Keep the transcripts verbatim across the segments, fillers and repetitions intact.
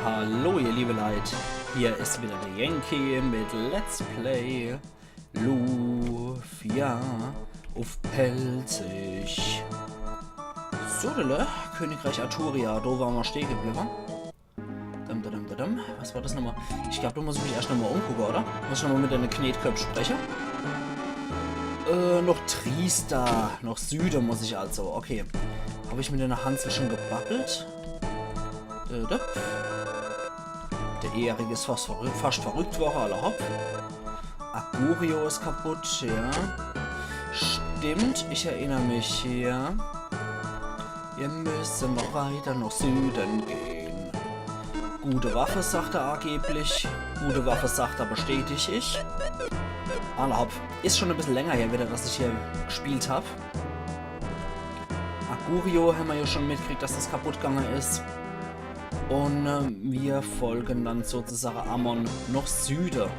Hallo ihr liebe Leit, hier is wieder de Yankee mit Let's Play Lufia uff Pälzisch. So, de Königreich Arturia, do ware mer stehe gebliwwe. Dum, dum, dum, dum, dum. Was war des nochmol? Ich glaab, do muss ich mich erscht nochmol umgucke, oder? Muss ich nochmol mit de Knetköpp spreche. Äh, noch Triesta. Noch Süde muss ich also. Okay. Hab ich mit de Hansel schun gebabbelt? Äh, do. De Erik is fascht verrü-, fascht verrückt worre, alla hopp. Agurio is kaputt, ja. Stimmt, ich erinner mich, ja. Mir müsse noch weiter noch Süde gehe. Gute Waffe, sagt er ageblich. Gute Waffe, sagt er, bestätig ich. Alla hopp. Is schun e bissel länger her wieder, dass ich hier gespielt hab. Agurio hämmer jo schun mitgekriegt, dass des kaputt gange is. Un, äh, mir folge dann sozusage Amon noch Süde.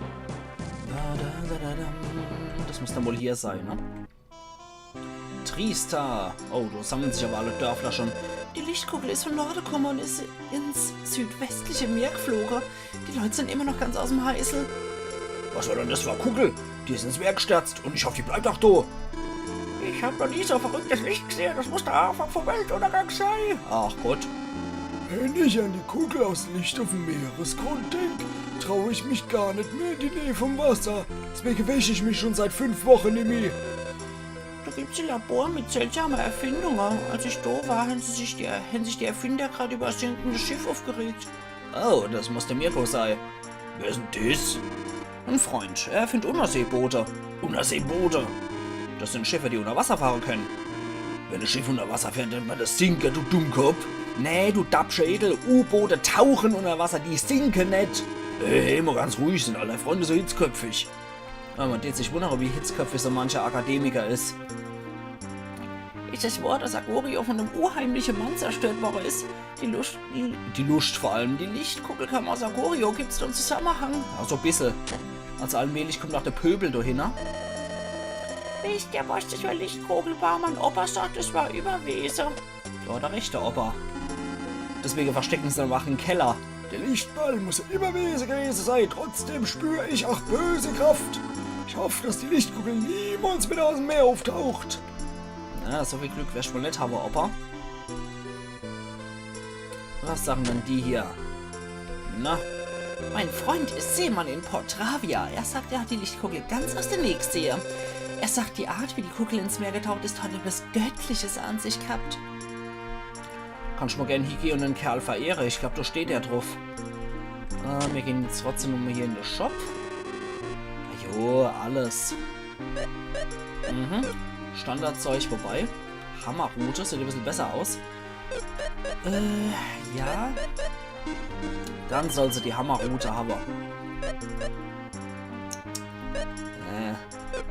Da, da, da, da, da. Des muss dann wohl hier sei, ne? Triesta. Oh, do sammle sich awwer alle Dörfler schun. Die Lichtkugel is vun Norde kumme un is ins südwestliche Meer gefloge. Die Leit sin immer noch ganz aus'm Heisel. Was war dann des für e Kugel? Die is ins Meer gestürzt un ich hoff, die bleibt ach do. Ich hab noch nie so verrücktes Licht gesehe. Des muss de Aafang vum Weltunnergang sei. Ach Gott. Wenn ich an die Kugel aus Licht uff'm Meeresgrund denk, trau ich mich gar net mehr in die Näh vum Wasser. Deswege wäsch ich mich schun seit fünf Woche nimmi. Do gibt's e Labor mit seltsame Erfindunge. Als ich do war, hän se sich die, hän sich die Erfinder grad iwwer e sinkende Schiff uffgeregt. Oh, des muss de Mirko sei. Wer is dann des? En Freund. Er erfindt Unnerseeboote. Unnerseeboote? Des sin Schiffe, die unner Wasser fahre kenne. Wenn e Schiff unner Wasser fahrt, nennt mer des Sinke, du Dummkopp. Nee, du Dappschädel. U-Boote tauche unner Wasser, die sinke net. Hey, hey, mol ganz ruhig, sin all dei Freunde so hitzköpfig? Ja, mer dät sich wunnere, wie hitzköpfig so mancher Akademiker is. Is es wohr, dass Agorio vun dem unheimliche Mann zerstört worre is? Die Luscht, die, die Luscht vor allem. Die Lichtkugel kam aus Agorio. Gibt's do en Zusammenhang? Ja, so e bissel. Also allmählich kummt ach de Pöbel do hin, ne? Wisst ihr, was des für e Lichtkugel war? Mei Opa sagt, es war iwwerwese. Do hot er recht, de Opa. Deswege verstecke se en ach im Keller. De Lichtball muss iwwerwese gewese sei, trotzdem spür ich ach böse Kraft. Ich hoff, dass die Lichtkugel niemals widder aus'm Meer uffdaucht. Na, so viel Glück wersch wohl net hawwe, Opa. Was sagen dann die hier? Na? Mein Freund ist Seemann in Portravia. Er sagt, er hat die Lichtkugel ganz aus der Näh gesehe. Er sagt, die Art, wie die Kugel ins Meer getaucht ist, hat etwas Göttliches an sich gehabt. Kannsch mol gern hiegehe un de Kerl verehre. Ich glaab, do steht er druff. Äh, mir gehn jetzt trotzdem nochmol hier in de Shop. Jo, alles. Mhm. Standardzeug, wobei. Hammerrute sieht e bissel besser aus. Äh, ja. Dann soll se die Hammerrute hawwe. Äh,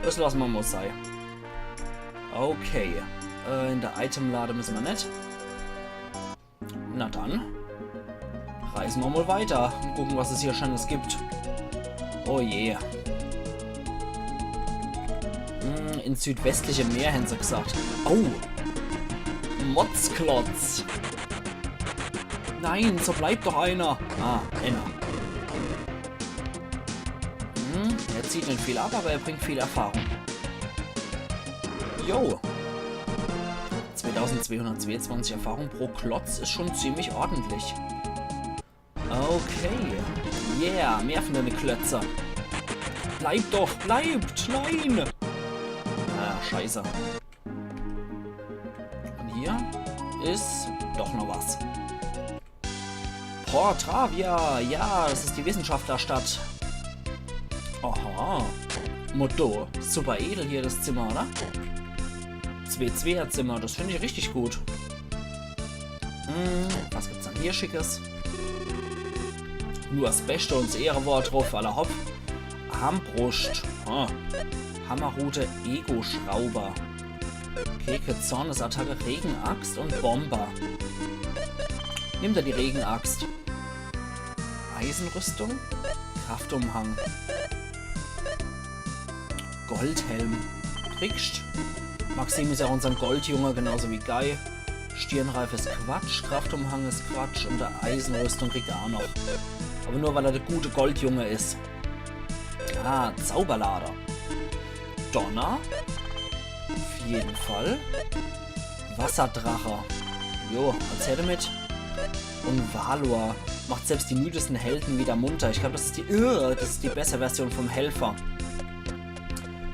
des losse mer mol sei. Okay. Äh, in de Itemlade misse mer net. Na dann. Reise mer mol weiter un gucke, was es hier Scheenes gibt. Oh je. Hm, ins südwestliche Meer, hän se gesagt. Oh. Motzklotz. Nein, so bleibt doch einer. Ah, einer. Hm, er zieht net viel ab, awwer er bringt viel Erfahrung. Jo. Zweitausendzweihundertzweiundzwanzig Erfahrung pro Klotz is schun ziemlich ordentlich. Okay. Yeah, mehr vun denne Klötze. Bleibt doch, bleibt! Nein! Ah, scheiße. Un hier is doch noch was. Portravia, ja, des is die Wissenschaftlerstadt. Aha. Motto. Super edel hier des Zimmer, oder? Zwee Zweerzimmer, des find ich richtig gut. Hm, was gibt's dann hier Schickes? Nur des Beschte un des Ehrewort druff, alla hopp. Armbruscht. Ah. Hammerrute, Ego-Schrauber. Okay, Zornesattacke, Regenaxt un Bomber. Nimm der die Regenaxt. Eisenrüstung? Kraftumhang. Goldhelm. Kriegst. Maxim is jo ach unsern Goldjunge, genauso wie Guy. Stirnreif is Quatsch, Kraftumhang is Quatsch un e Eisenrüstung kriegt er aa noch. Awwer nur, weil er de gute Goldjunge is. Ah, Zauberlader. Donner. Uff jeden Fall. Wasserdrache. Jo, als her demit. Un Valor macht selbst die müdesten Helden wieder munter. Ich glaab, des is die, äh, des is die bessere Version vum Helfer.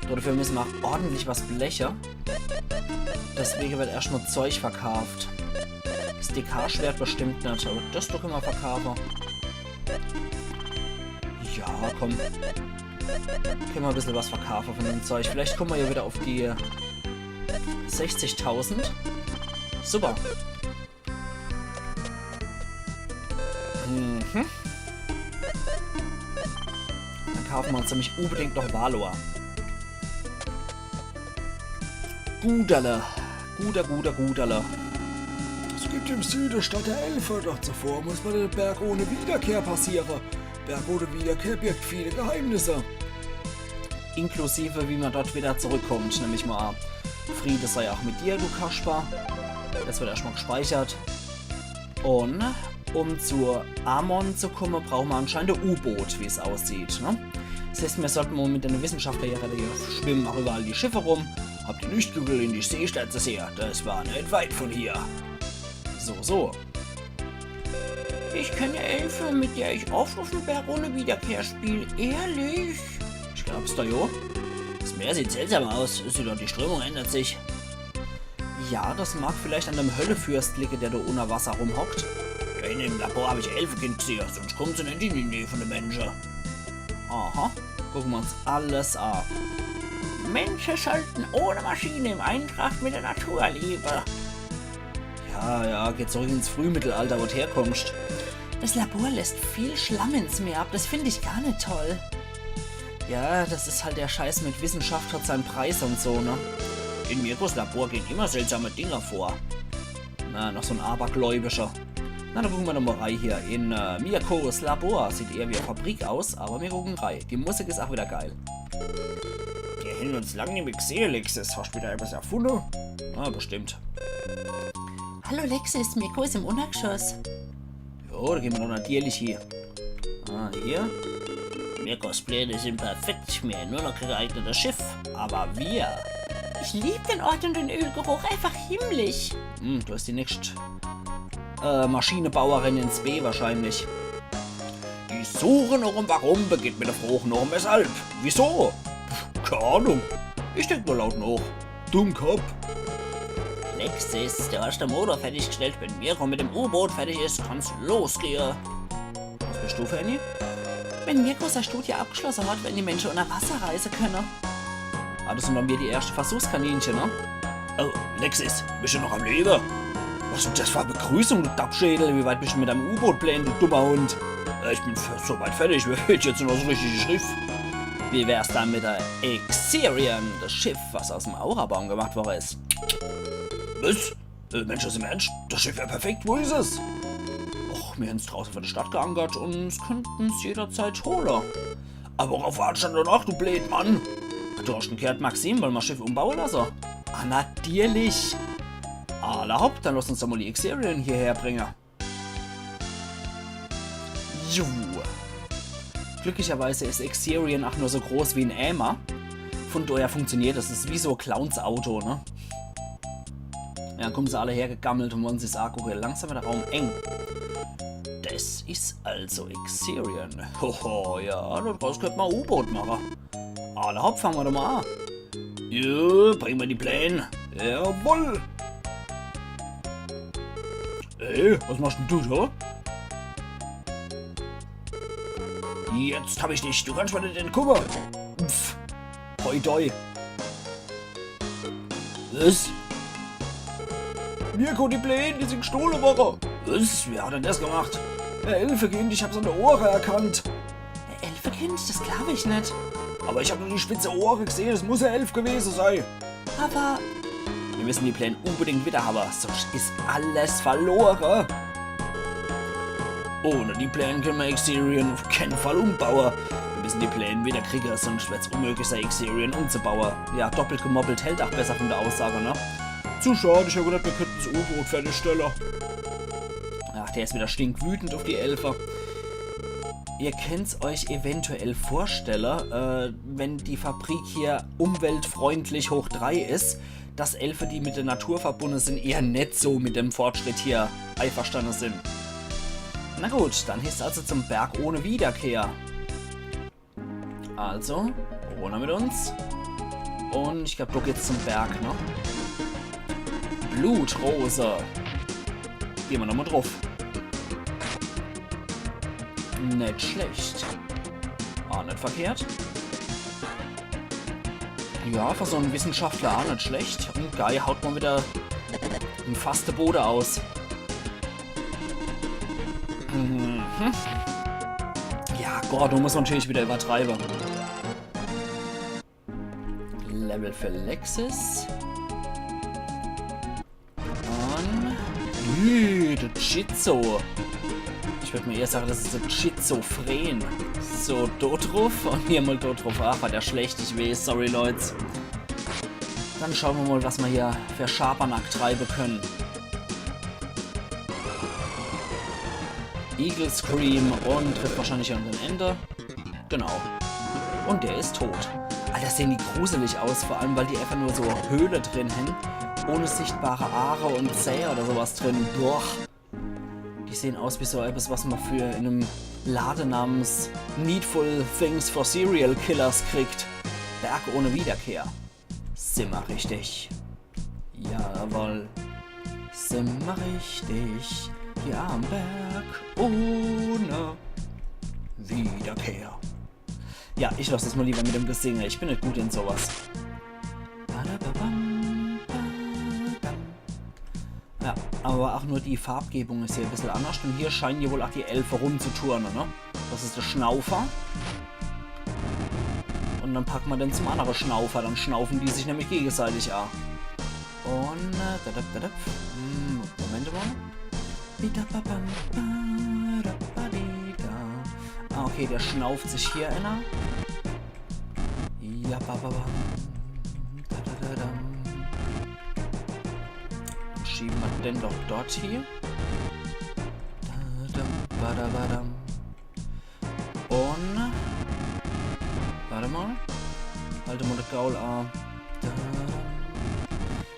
Dodefür misse mer aa ordentlich was bleche. Deswege werd erscht mol Zeug verkaaft. Des D K-Schwert bestimmt net, awwer des do kenne mer verkaafe. Ja, komm. Kenne mer e bissel was verkaafe vun dem Zeug. Vielleicht kumme mer jo wieder uff die sechzigtausend. Super. Mhm. Dann kaafe mer uns nämlich unbedingt noch Valor. Guderle. Guder, guder, guderle. Es gibt im Süden Stadt der Elfe, doch zuvor muss man den Berg ohne Wiederkehr passieren. Berg ohne Wiederkehr birgt viele Geheimnisse. Inklusive, wie mer dort wieder zurückkommt, nämlich mol. Friede sei auch mit dir, du Kasper. Des werd erscht mol gespeichert. Un um zu Amon zu kumme, brauche mer anscheinend e U-Boot, wie's aussieht, ne? Des heißt, mir sollte mol mit de Wissenschaftler hier redde. Hier schwimme aa iwwerall die Schiffe rum. Habt ihr nicht gesehen, die Seestätte sehr? Das war nicht weit von hier. So, so. Ich kenne Elfe, mit der ich oft uff em Berg ohne Wiederkehr spiel. Ehrlich? Ich glaab's der jo. Das Meer sieht seltsam aus. Sieht doch, die Strömung ändert sich. Ja, des mag vielleicht an dem Höllefürst liege, der do unner Wasser rumhockt. Do hinne im Labor hab ich e Elfekind gsehe, sonst kummt se net in die Näh vun de Mensche. Aha, gucke mer uns alles a. Mensche sollten ohne Maschine in Eintracht mit der Natur lebe. Ja, ja, geh zurück ins Frühmittelalter, wo d' herkummscht. Das Labor lässt viel Schlamm ins Meer ab, das find ich gar net toll. Ja, das is halt der Scheiß mit Wissenschaft, hat sein Preis un so, ne? In Mirkos Labor gehen immer seltsame Dinger vor. Na, noch so en Abergläubischer. Na, dann gucke mer doch mol rei hier. In äh, Mirkos Labor sieht eher wie e Fabrik aus, awwer mir gucke rei. Die Musik is ach wieder geil. Mir hän uns lang nimmi gsehe, Lexis. Hascht wieder etwas erfunne? Ah, bestimmt. Hallo Lexis, Mirko is im Unnergschoss. Jo, do gehn mer doch natierlich hie. Ah, hier. Mirkos Pläne sin perfekt. Mir hän nur noch e geeignetes Schiff. Awwer wie? Ich lieb den Ort un den Ölgeruch. Einfach himmlisch. Hm, du hascht die nächscht äh, Maschinebauerin ins B wahrscheinlich. Die Suche noch em Warum beginnt mit de Froch noch em Weshalb. Wieso? Pff, kee Ahnung. Ich denk nur laut noch. Dummkopp. Lexis, du hascht de Motor fertiggstellt. Wenn Mirko mit dem U-Boot fertig is, kann's losgehe. Was bischt du fer ääni? Wenn Mirko sei Studie abgschlosse hat, werre die Mensche unner Wasser reise kenne. Ah, das sin dann mir die erschte Versuchskaninche, ne? Oh, Lexis, bischt du noch am Lewe? Was is das fer e Begrüßung, du Dappschädel? Wie weit bischt du mit deim U-Boot-Plän, du dummer Hund? Äh, ich bin f- so weit fertig, mir fehlt jetzt nur noch das richtige Schiff. Wie wär's dann mit der Exerion, das Schiff, was aus em Aurabaum gemacht worre is? Was? Äh, Mensch, was im Ernst? Das Schiff wär perfekt, wo is es? Och, mir hän's drauße vor der Stadt geankert un s könnten's jederzeit hole. Awwer worauf wartscht du dann noch, du Blödmann? Du hascht gehört, Maxim, wolle mer s Schiff umbaue lasse? Ah, natierlich. Alla hopp, dann lass uns doch mol die Exerion hierher bringe. Jo. Glücklicherweise is Exerion ach nur so groß wie en Eimer. Vun doher funktioniert das. Das is wie so e Clowns-Auto, ne? Ja, dann kummen se alle hergegammelt un wolle sich's agucke. Langsam werd de Raum eng. Das is also Exerion. Hoho, ja, do draus könnt mer e U-Boot mache. Alla hopp, fange mer doch mol a. Jo, bring mer die Plän. Jawoll. Ey, was machscht dann du do? Jetzt hab ich dich. Du kannscht mer net entkumme. Pff. Hoi doi. Was? Mirko, die Plän, die sin gstohle worre. Was? Wer hat dann das gemacht? E Elfekind, ich hab's an de Ohre erkannt. E Elfekind? Das glaab ich net. Awwer ich hab nur die spitze Ohre gsehe, das muss e Elf gewese sei. Awwer mir müssen die Plän unbedingt wieder hawwe, sonscht is alles verlore. Ohne die Plän könne mer Exerion uff keen Fall umbaue. Mir müssen die Plän wieder kriege, sonscht werd's unmöglich sei, Exerion umzubaue. Ja, doppelt gemoppelt hält ach besser vun der Aussage, ne? Zu schad, ich hab gedacht, mir könnten's U-Boot fertigstelle. Ach, der is wieder stinkwütend uff die Elfe. Ihr kennt's euch eventuell vorstelle, äh, wenn die Fabrik hier umweltfreundlich hoch drei is, dass Elfe, die mit der Natur verbunne sin, eher net so mit dem Fortschritt hier eiverstanne sin. Na gut, dann heißt's also zum Berg ohne Wiederkehr. Also, runner mit uns. Un ich glaab, do geht's zum Berg, ne? Blutrose. Gehn mer nochmol druff. Net schlecht. Ah, net verkehrt. Ja, für so en Wissenschaftler ah net schlecht. Un Guy haut mol wieder en faste Bode aus. Mhm. Ja, Gordo muss mer natürlich wieder iwwertreibe. Level für Lexis. Un... Ü, de Chizo. Ich würd mol eher sage, das is de Schizophren. So, do druff un hier mol do druff. Ach, war der schlecht, ich weeß. Sorry, Leut. Dann schaue mer mol, was mer hier für Schabernack treibe kenne. Eagle Scream un trifft wahrscheinlich an dem Ende. Genau. Un der is tot. Alter, sehn die gruselig aus, vor allem, weil die einfach nur so Höhle drin hän, ohne sichtbare Aare un Zäh oder so was drin. Boah. Die sehn aus wie so etwas, was mer für in em Lade namens Needful Things for Serial Killers kriegt. Berg ohne Wiederkehr. Simmer richtig. Jawoll. Simmer richtig. Hier am Berg ohne Wiederkehr. Ja, ich lass das mol liewer mit dem Gesinge. Ich bin net gut in so was. Ja, awwer ach nur die Farbgebung is hier e bissel annerscht. Un hier scheinen jo wohl ach die Elfe rumzuturne, ne? Das is de Schnaufer. Un dann packe mer den zum annere Schnaufer. Dann schnaufen die sich nämlich gegenseitig a. Un, äh, dadap, dadap. Hm, Moment mol. Bidababam, badabadida. Ah, okay, der schnauft sich hier enner. Ja, bababam. Dadadadam. Dann schiebe mer den doch dort hie. Dadam, badabadam. Un... Wart mol. Halt mol de Gaul a. Dadam.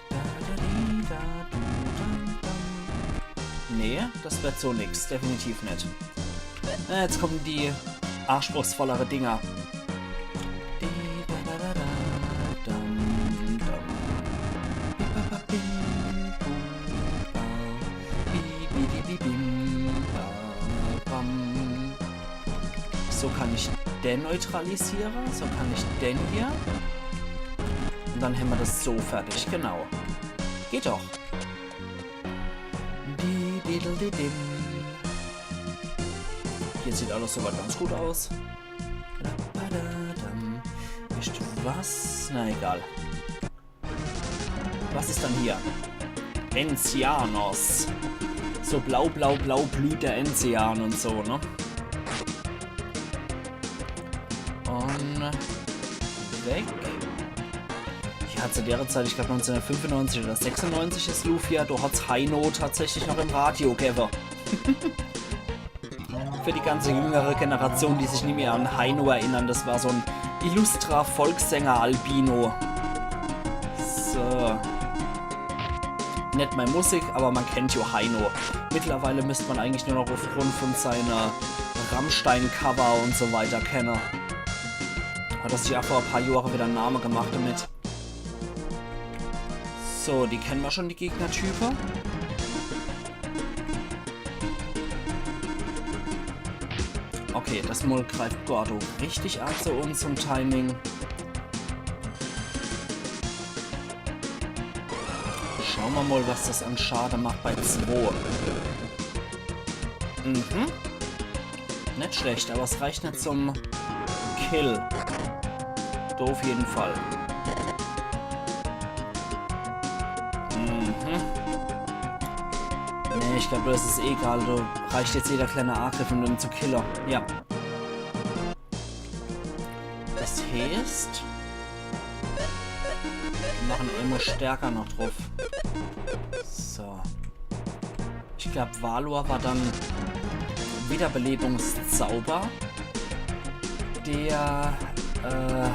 Dadadida, dudam, dam. Nee, das werd so nix. Definitiv net. Äh, jetzt kommen die anspruchsvollere Dinger. So kann ich den neutralisiere. So kann ich den hier. Un dann hämmer das so fertig. Genau. Geht doch. Di, di, di, di, dim. Hier sieht alles soweit ganz gut aus. Badadam. Wisst was? Na egal. Was is dann hier? Enzianos. So blau, blau, blau blüht der Enzian un so, ne? Un weg. Ja, zu dere Zeit, ich glaab, neunzehnhundertfünfundneunzig oder sechsundneunzig is Lufia, do hat's Heino tatsächlich noch im Radio gewwe. Für die ganze jüngere Generation, die sich nimmi an Heino erinnern, das war so en illustrer Volkssänger-Albino. So. Net mei Musik, awwer mer kennt jo Heino. Mittlerweile müsst mer en eigentlich nur noch uffgrund vun seine Rammstein-Cover un so weiter kenne. Hat er sich ach vor e paar Johre wieder en Name gemacht damit. So, die kennt mer schun, die Gegnertype. Okay, das Mol greift Gordo richtig a zu uns vum Timing. Schaue mer mol, was das an Schade macht bei zwo. Mhm. Net schlecht, awwer es reicht net zum Kill. Do uff jeden Fall. Mhm. Nee, ich glaab, das is eh egal. Do reicht jetzt jeder kleine Angriff, um den zu kille. Ja. Das heeßt, Kann immer stärker noch drauf. So. Ich glaub, Valor war dann Wiederbelebungszauber, der äh,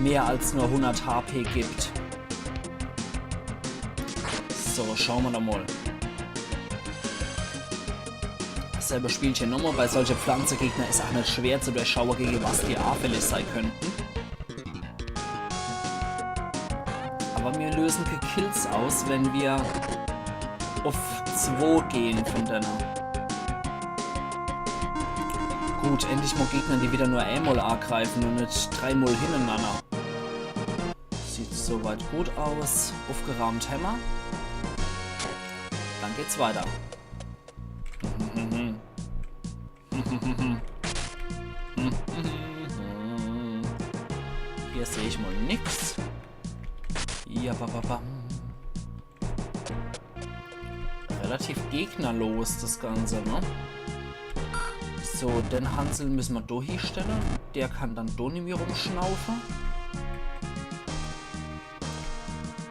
mehr als nur hundert H P gibt. So, schaue mer da mal. Dasselbe Spielche nochmal. Bei solche Pflanzegegner is auch net schwer zu durchschaue, gegen was die anfällig sein könnten. Aber wir lösen kä Kills aus, wenn wir auf zwei gehen von denen. Gut, endlich mal Gegner, die wieder nur einmal angreifen und nicht dreimal hintereinander. Sieht soweit gut aus. Aufgeraumt hämmer. Dann geht's weiter. Hier sehe ich mal nix. Ja, ba, ba, bam. Relativ gegnerlos das Ganze, ne? So, den Hansel müssen wir do hiestellen. Der kann dann do nimmi rumschnaufen.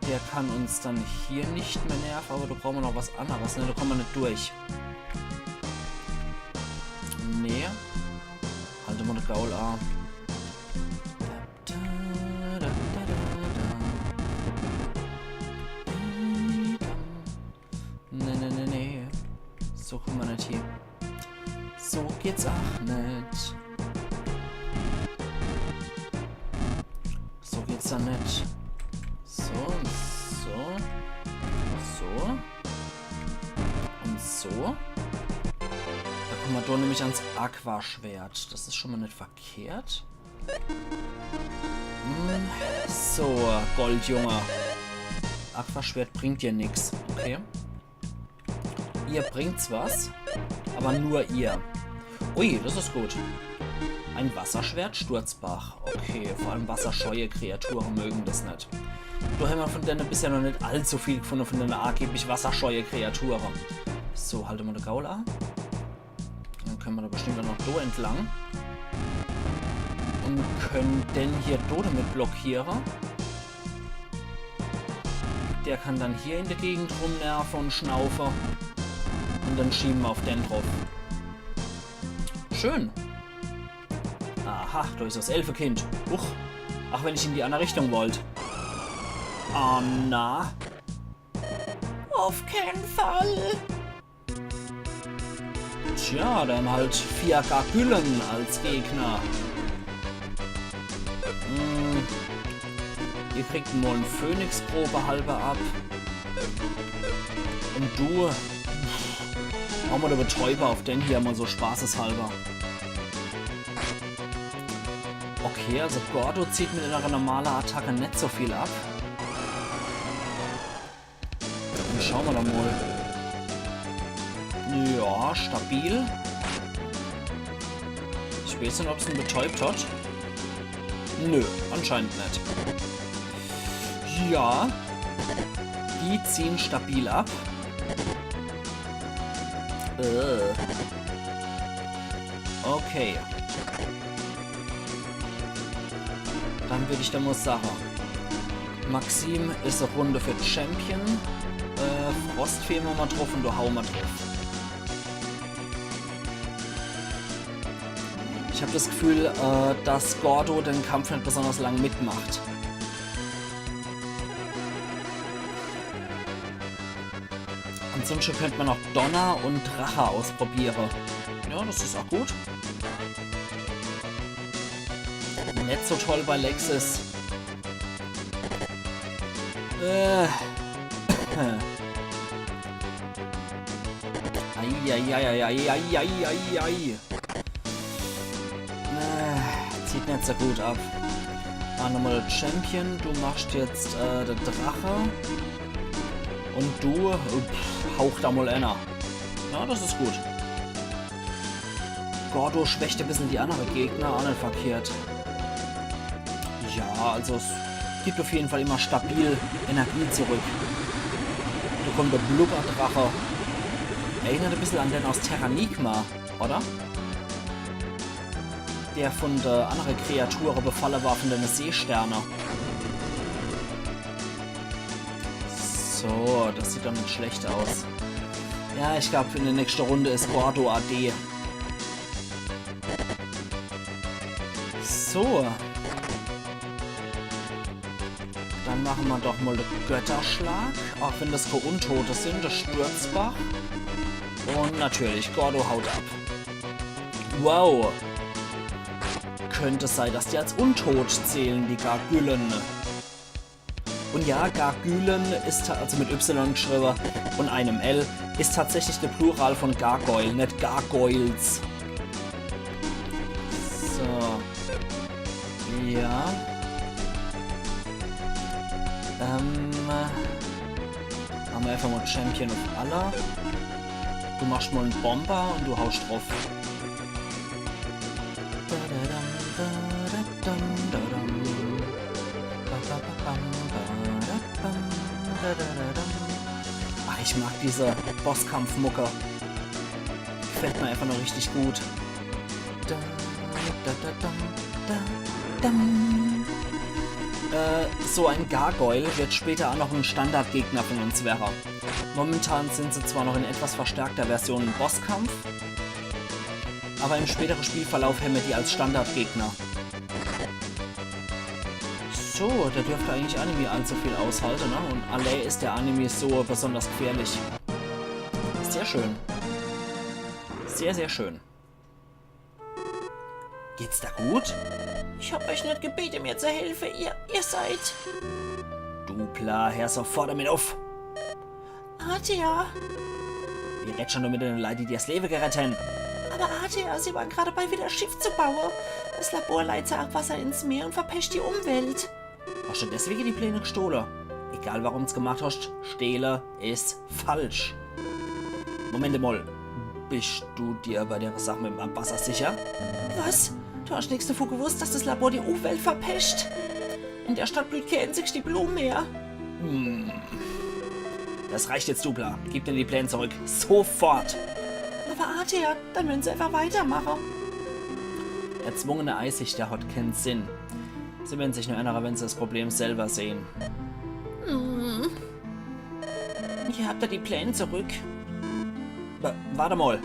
Der kann uns dann hier nicht mehr nerven, aber da brauchen wir noch was anderes, ne? Da kommen wir nicht durch. Nee. Halt mal de Gaul an. Nee, nee, nee, nee. So kommen wir nicht hier. So geht's auch nicht. So geht's da nicht. So und so. So. Und so. Da kommen wir doch nämlich ans Aquaschwert. Das ist schon mal nicht verkehrt. Hm, so, Goldjunge. Aquaschwert bringt dir nix. Okay. Ihr bringt's was, aber nur ihr. Ui, das ist gut. Ein Wasserschwert, Sturzbach. Okay, vor allem wasserscheue Kreaturen mögen das nicht. Da haben wir von denen bisher noch nicht allzu viel gefunden, von den angeblich wasserscheue Kreaturen. So, halt mal de Gaul an. Dann können wir da bestimmt noch do entlang. Und können den hier do damit blockieren. Der kann dann hier in der Gegend rumnerven und schnaufen. Und dann schieben wir auf den drauf. Schön. Aha, da ist das Elfekind. Huch. Ach, wenn ich in die andere Richtung wollt. Oh, na. Auf keinen Fall. Tja, dann halt vier Gargüllen als Gegner. Hm. Ihr kriegt mal einen Phönix probehalber ab. Und du. Machen wir den Betäuber auf den hier mal so spaßeshalber. Okay, also Gordo zieht mit einer normalen Attacke nicht so viel ab. Dann schauen wir doch mal. Ja, stabil. Ich weiß nicht, ob's ihn betäubt hat. Nö, anscheinend nicht. Ja. Die ziehen stabil ab. Äh. Okay. Dann würd ich da mal sagen, Maxim ist eine Runde für Champion. Äh, Frost fehlen wir mal drauf und du hau mal drauf. Ich hab das Gefühl, äh, dass Gordo den Kampf nicht besonders lang mitmacht. Ansonsten könnte man auch Donner und Drache ausprobieren. Ja, das ist auch gut. Nicht so toll bei Lexis. Äh. Eieieiei. Äh, zieht nicht so gut ab. Ah, nochmal Champion. Du machst jetzt äh, der Drache. Und du, äh, pff, hauch da mal einer. Ja, das ist gut. Gordo schwächt ein bisschen die anderen Gegner, auch nicht verkehrt. Ja, also es gibt auf jeden Fall immer stabil Energie zurück. Da kommt der Blubberdrache. Erinnert ein bisschen an den aus Terranigma, oder? Der von der anderen Kreatur befallen war, von den Seesternen. Oh, das sieht doch net schlecht aus. Ja, ich glaub, in der nächsten Runde is Gordo A D. So. Dann mache mer doch mal de Götterschlag. Auch wenn das kä Untote sin, de Sturzbach. Und natürlich, Gordo haut ab. Wow. Könnt sei, dass die als untot zählen, die Gargülen. Und ja, Gargülen is ta-, also mit Y geschriebe und einem L, is tatsächlich de Plural von Gargoyle, net Gargoyles. So. Ja. Ähm. Mache mer einfach mal Champion of Allah. Du machst mal en Bomber und du haust druff. Ach, ich mag diese Bosskampfmucke. Gefällt mir einfach nur richtig gut. Äh, so ein Gargoyle wird später auch noch ein Standardgegner von uns wäre. Momentan sind sie zwar noch in etwas verstärkter Version ein Bosskampf, aber im späteren Spielverlauf hämmer die als Standardgegner. So, der dürfte eigentlich auch nimmi allzu viel aushalten, ne? Und Allais ist der auch nimmi so besonders gefährlich. Sehr schön. Sehr, sehr schön. Geht's da gut? Ich hab euch net gebete, mir zu helfe. Ihr, ihr seid... Dupla, hör sofort damit auf. Atea. Wie redst schon du mit den Leit, die dir das Leben gerettet haben? Aber Atea, sie waren gerade bei, wieder ein Schiff zu bauen. Das Labor leitet Abwasser ins Meer und verpescht die Umwelt. Hast du deswegen die Pläne gestohlen? Egal, warum du's gemacht hast, stehlen is falsch. Moment mal, bist du dir bei der Sache mit dem Abwasser sicher? Was? Du hast nix davon gewusst, dass das Labor die Umwelt verpescht? In der Stadt blüht kein einzigschte Blume mehr. Hm. Das reicht jetzt, Dupla. Gib denen die Pläne zurück. Sofort. Aber Atea, dann werden sie einfach weitermachen. Erzwungene Einsicht, der hat keinen Sinn. Sie werden sich nur ändern, wenn sie das Problem selber sehen. Hm. Hier habt ihr die Pläne zurück. Wa-, warte mal.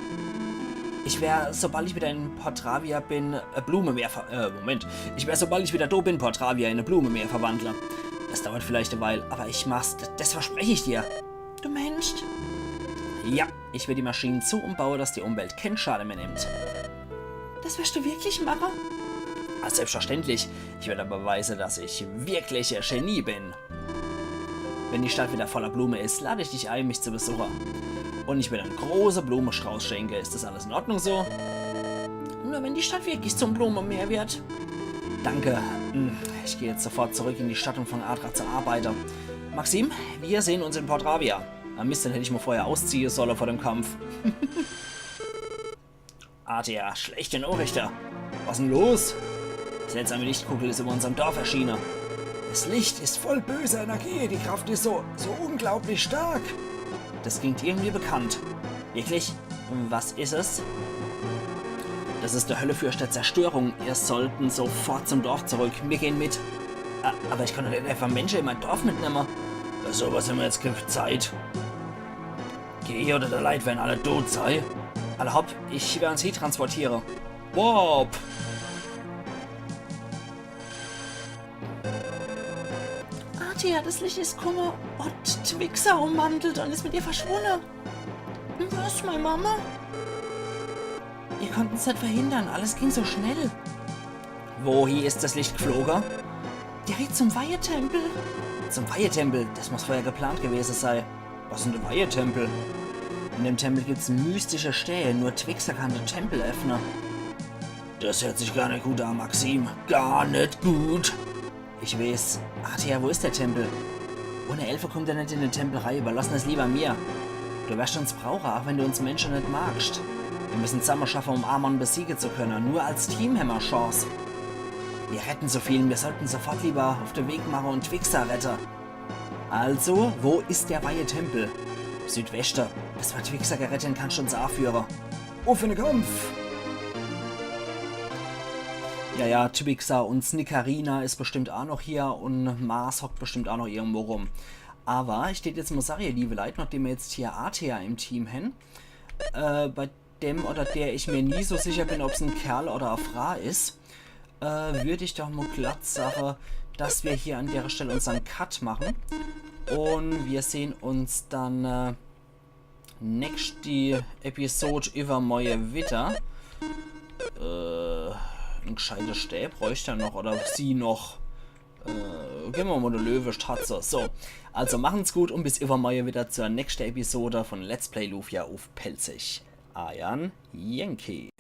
Ich werde, sobald ich wieder in Portravia bin, e Blume mehr ver-, äh, Moment. Ich werde, sobald ich wieder da bin, Portravia in e Blume mehr verwandle. Es dauert vielleicht e Weil, aber ich mach's, d-, das verspreche ich dir. Du meinst? Ja, ich werde die Maschinen so umbauen, dass die Umwelt keinen Schaden mehr nimmt. Das wirst du wirklich machen? Ah, selbstverständlich. Ich werde beweisen, dass ich wirklich ein Genie bin. Wenn die Stadt wieder voller Blume ist, lade ich dich ein, mich zu besuchen. Und ich werde einen großen Blumenstrauß schenken. Ist das alles in Ordnung so? Nur wenn die Stadt wirklich zum Blumenmeer wird. Danke. Hm, ich gehe jetzt sofort zurück in die Stadt und fange an, dran zu arbeiten. Maxim, wir sehen uns in Portravia. Ah, Mist, den hätte ich mal vorher ausziehen sollen vor dem Kampf. Atea, schlechte Nachrichten. Was denn los? Seltsame Lichtkugel ist über unserem Dorf erschienen. Das Licht ist voll böser Energie. Die Kraft ist so, so unglaublich stark. Das klingt irgendwie bekannt. Wirklich? Was ist es? Das ist der Höllefürst der Zerstörung. Ihr sollten sofort zum Dorf zurück. Wir gehen mit. Ah, aber ich kann doch nicht einfach Menschen in mein Dorf mitnehmen. Für sowas hämmer jetzt keine Zeit. Geh, oder die Leit werden alle tot sei. Alla hopp, ich werde uns hie transportieren. Warp. Atea, das Licht ist gekommen und Twixa ummantelt und ist mit ihr verschwunden. Was, meine Mama? Wir konnten es nicht verhindern, alles ging so schnell. Wohin ist das Licht geflogen? Direkt zum Weihetempel. Zum Weihetempel? Das muss vorher geplant gewesen sein. Was denn, der Weihetempel? In dem Tempel gibt's mystische Stellen. Nur Twixa kann den Tempel öffnen. Das hört sich gar nicht gut an, Maxim. Gar nicht gut. Ich weiß. Atea, wo ist der Tempel? Ohne Elfe kommt er nicht in den Tempel rein. Überlassen es lieber mir. Du wirst uns brauchen, auch wenn du uns Menschen nicht magst. Wir müssen zusammen schaffen, um Amon besiegen zu können. Nur als Team hämmer Chance. Wir retten so viel, wir sollten sofort lieber auf den Weg machen und Twixa retten. Also, wo ist der Weihetempel? Südweste. Das, was Twixa gerettet hat, kannst du uns anführen. Auf in den Kampf! Ja, ja, Twixa und Snickerina ist bestimmt auch noch hier und Mars hockt bestimmt auch noch irgendwo rum. Awwer ich tät jetzt mol sage, ihr liewe Leit, nochdem mer jetzt hier Artea im Team hän, äh, bei dem oder der ich mer nie so sicher bin, ob's en Kerl oder e Fraa is, äh, würd ich doch mol glatt sage, dass mer hier an dere Stell unsern Cut mache. Un mer sehn uns dann, äh, nächschti Episod iwwermorje widder. Äh, e gscheites Stää bräucht er noch, oder sie noch. Äh, gewwe mer mol de Löwestatze. So, also machen's gut un bis iwwermorje widder zur nächschte Episode vun Let's Play Lufia uff Pälzisch. Eier Yankee.